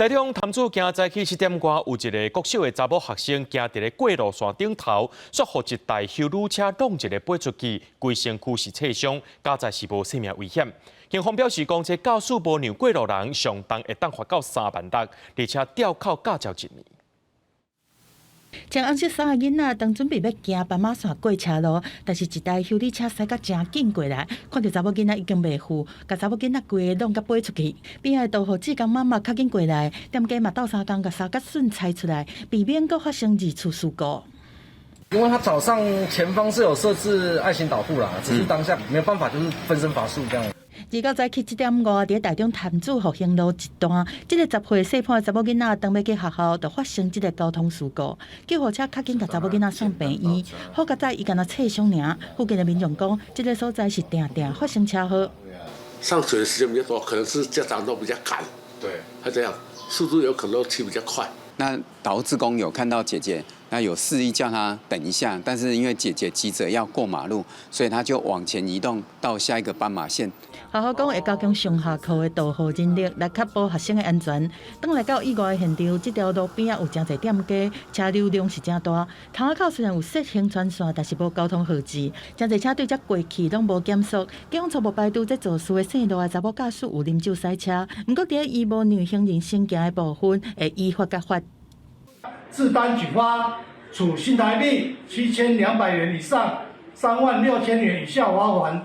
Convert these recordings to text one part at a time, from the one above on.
台中潭子今早起7點外，有一个國小的查某學生行佇咧過路線頂頭，煞予一台休旅車挵一个飛出去，規身軀是擦傷，佳哉是無性命危險。警方表示講，這駕駛無讓過路人，上重會當罰到3萬6，而且吊考駕照一年。穿紅色衫的囡仔當準備欲行斑馬線過車路，但是一台休旅車駛甲誠緊過來，看著查某囡仔已經袂赴，共查某囡仔規个挵共飛出去。邊仔的導護志工媽媽較緊過來，店家嘛鬥相共共衫較順拆出來，避免閣發生二次事故。因為他早上前方是有設置愛心導護啦，只是當下沒有辦法，就是分身乏術這樣。29早起7點外，佇台中潭子復興路一段，這个10歲細漢的查某囡仔當欲去學校，就發生這个交通事故。救護車較緊共查某囡仔送病院，好佳哉伊干焦擦傷爾。附近的民眾講，這个所在是定定發生車禍。上學的時間比較多，可能是家長都比較趕，對，他這樣速度有可能騎比較快。那導護志工有看到姐姐，那有示意叫她等一下，但是因為姐姐急着要過馬路，所以她就往前移動到下一個斑馬線。學校講會加強上下課的導護人力，來確保學生的安全。當來到意外現場，這條路邊仔有誠濟店家，車流量是誠大。窗仔口雖然有設行車線，但是無交通號誌，誠濟車對這過去攏無減速。警方初步排除這肇事的姓羅的查某駕駛有啉酒駛車，毋過佇伊無讓行人先行的部分，會依法共罰。自單舉發，處新台幣7200元以上3萬6000元以下罰鍰。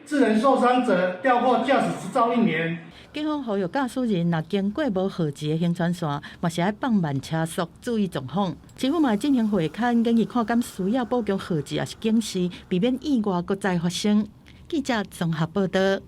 致人受傷者，吊扣駕駛執照一年。警方呼籲駕駛人若經過無號誌的行車線，嘛是愛放慢車速，注意狀況。市府嘛會進行會勘，建議看敢需要補強號誌，抑是警示，避免意外閣再發生。記者綜合報導。